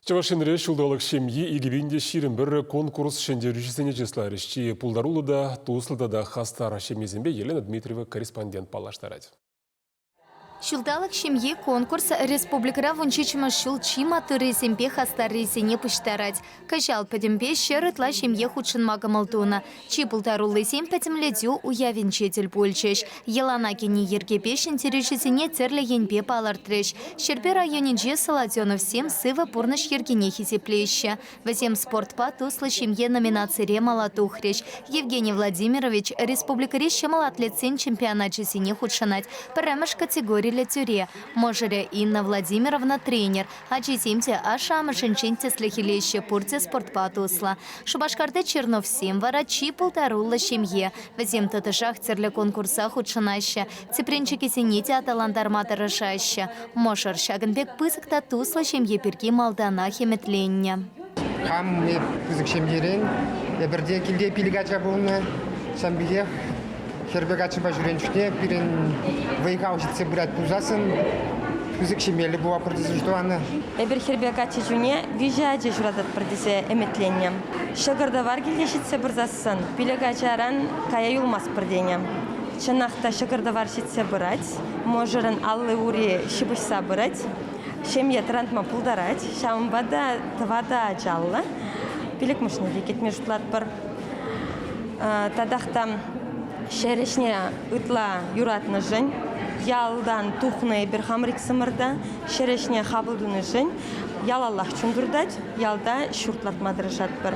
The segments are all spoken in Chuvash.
Чӑваш Енре ҫулталӑк ҫемйи 2021 конкурс ҫӗнтерӳҫисене чысларӗҫ. Чи пултаруллӑ та туслӑ тата хастар ҫемьесемпе Елена Дмитриева корреспондент паллаштарать. Ҫулталӑк ҫемйи конкурс республикӑра вунҫиччӗмӗш ҫул чи маттуррисемпе хастаррисене пуҫтарать. Кӑҫал пӗтӗмпе 100 ытла ҫемье хутшӑнма кӑмӑл тунӑ. Чи пултаруллисем пӗтӗмлетӳ уявӗнче тӗл пулчӗҫ. Йӑлана кӗнӗ йӗркепе ҫӗнтерӳҫӗсене тӗрлӗ енпе палӑртрӗҫ. Ҫӗрпӳ районӗнче Солоденовсем сывӑ пурнӑҫ йӗркине хисеплеҫҫӗ. Вӗсем спортпа туслӑ ҫемье номинацире мала тухрӗҫ. Евгений Владимирович республикӑри ҫӑмӑл атлетсен чемпионачӗсене хутшӑнать. Пӗрремӗш категориллӗ тӳре. Мӑшӑрӗ Инна Владимировна тренер. Ачисем те ашшӗ-амӑшӗнчен тӗслӗх илеҫҫӗ, пурте спортпа туслӑ. Шупашкарти Черновсем вара чи пултаруллӑ ҫемье. Вӗсем тӑтӑшах тӗрлӗ конкурса хутшӑнаҫҫӗ, тӗпренчӗкӗсене те аталантарма тӑрӑшаҫҫӗ. Мӑшӑр ҫакӑн пек пысӑк та туслӑ ҫемье пирки малтанах ӗмӗтленнӗ. Хам пысӑк ҫемьерен, эпир те килте пилӗк ача пулнӑ. Ҫавӑн пекех хӗрпе каччӑпа ҫӳренӗ чухне пирӗн вӑй-хал ҫитсе пырать пулсассӑн пысӑк ҫемьеллӗ пулатпӑр тесе шутланӑ. Эпир хӗрпе каччӑ чуне виҫӗ ача ҫурататпӑр тесе ӗмӗтленнӗ. Ҫӑкӑр-тӑвар килте ҫитсе пырсассӑн пилӗк ачаран кая юлмастпӑр тенӗ. Чӑнах та ҫӑкӑр-тӑвар ҫитсе пырать, мӑшӑрӑн алли-ури ҫыпӑҫса пырать, ҫемье тӑрантма пултарать, ҫавӑнпа та тӑватӑ ачаллӑ, пилӗкмӗшне те кӗтме шутлатпӑр. Татах та ҫӗр ӗҫне ытла юратнӑшӑн, ялтан тухнӑ эпир хамӑр иксӗмӗр та, ҫӗр ӗҫне хапӑл тунӑшӑн ялаллах чун туртать, ялта ҫурт лартма тӑрӑшатпӑр.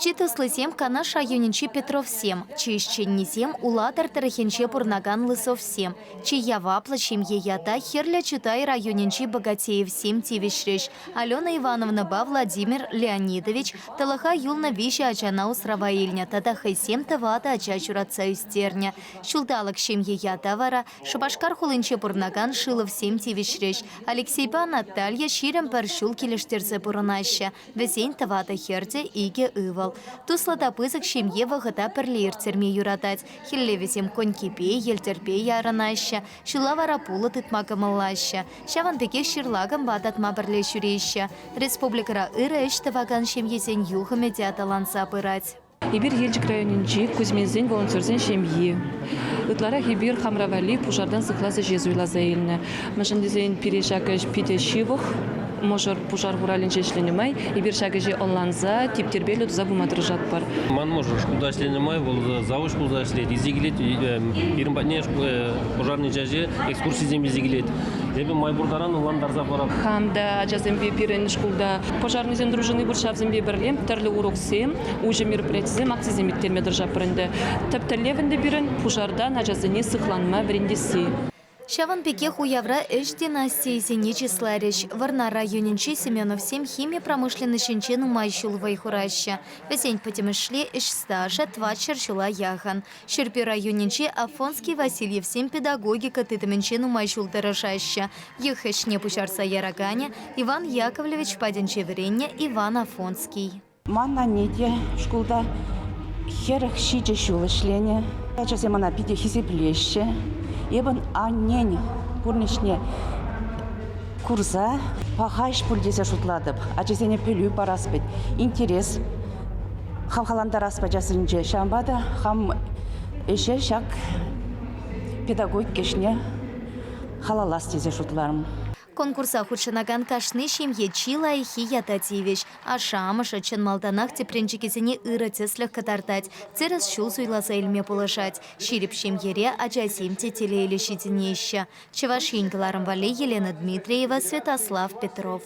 Чи туслисем Канаш районӗнчи Петровсем, чи ӗҫченнисем Улатӑр тӑрӑхӗнче пурӑнакан Лысовсем, чи яваплӑ ҫемье ята Хӗрлӗ Чутай районӗнчи Богатеевсем тивӗҫрӗҫ. Алена Ивановнӑпа Владимир Леонидович тӑлӑха юлнӑ виҫӗ ачана усрава илнӗ тата хӑйсем тӑватӑ ача ҫуратса ӳстернӗ. Ҫулталӑк ҫемье ята вара Шупашкар хулинче пурӑнакан Шиловсем тивӗҫрӗҫ. Алексейпа Наталья 21 ҫул килӗштерсе пурӑнаҫҫӗ. Вӗсен тӑватӑ хӗр те икӗ ывӑл. Туслӑ та пысӑк ҫемье вӑхӑта пӗрле ирттерме юратать. Хӗлле вӗсем конькипе, йӗлтӗрпе ярӑнаҫҫӗ, ҫулла вара пулӑ тытма кӑмӑллаҫҫӗ. Ҫавӑн пекех ҫырла-кӑмпа татма пӗрле ҫӳреҫҫӗ. Республикӑра ырӑ ӗҫ тӑвакан ҫемьесен юхӑмӗ те аталанса пырать. Эпир Елчӗк районӗнчи Кузьминсен волонтерсен ҫемйи. Ытларах эпир хамра валли пушартан сыхлас ӗҫе суйласа илнӗ. Мӗншӗн тесен пире ҫак ӗҫ питӗ ҫывӑх. Мӑшӑр пушар хуралӗнче ӗҫленӗ май эпир ҫак ӗҫе ӑнланса, типтерлӗ туса пыма тӑрӑшатпӑр. Ман мӑшӑр шкулта ӗҫленӗ май вӑл завуч пулса ӗҫлет, илсе килет. Пирӗн патне пожарный чаҫе экскурсисем илсе килет. Эпӗ май пур таран ӑнлантарса парап. Хам та ачасемпе пирӗн шкулта пожарныйсен дружини пур, ҫавсемпе пӗрле тӗрлӗ уроксем, уҫӑ мероприятисем, акцисем ирттерме тӑрӑшатпӑр ӗнтӗ. Тӗп тӗллев ӗнтӗ пирӗн пушартан ачасене сыхланма вӗрентесси. Ҫавӑн пекех уявра ӗҫ династийӗсене чысларӗҫ. Вӑрнар районӗнчи Семеновсем хими промышленноҫӗнче нумай ҫул вӑй хураҫҫӗ. Вӗсен пӗтӗмӗшле ӗҫ стажӗ 400 ҫула яхӑн. Ҫӗрпӳ районӗнчи Афонский Васильевсем педагогика тытӑмӗнче нумай ҫул тӑрӑшаҫҫӗ. Йӑх ӗҫне пуҫарса яраканӗ Иван Яковлевич патӗнче вӗреннӗ Иван Афонский. Ман анне те шкулта 47 ҫул ӗҫленӗ. Ачасем ӑна питӗ хисеплеҫҫӗ. Эпӗ аннен пурнӑҫне курса паха ӗҫ пуль тесе шутлатӑп. Ачасене пӗлӳ парас пек, интерес хавхалантарас ачасенче. Ҫавӑнпа та хам ӗҫе ҫак педагогика ӗҫне халаллас тесе шутларӑм. Конкурса хутшӑнакан кашни ҫемье чи лайӑххи ята тивӗҫ. Ашшӗ-амӑшӗ чӑн малтанах тӗпренчӗкӗсене ырӑ тӗслӗх кӑтартать, тӗрӗс ҫул суйласа илме пулӑшать. Ҫирӗп ҫемьере ачасем те телейлӗ ҫитӗнеҫҫӗ. Чӑваш Ен кӑларӑм валли Елена Дмитриева, Святослав Петров.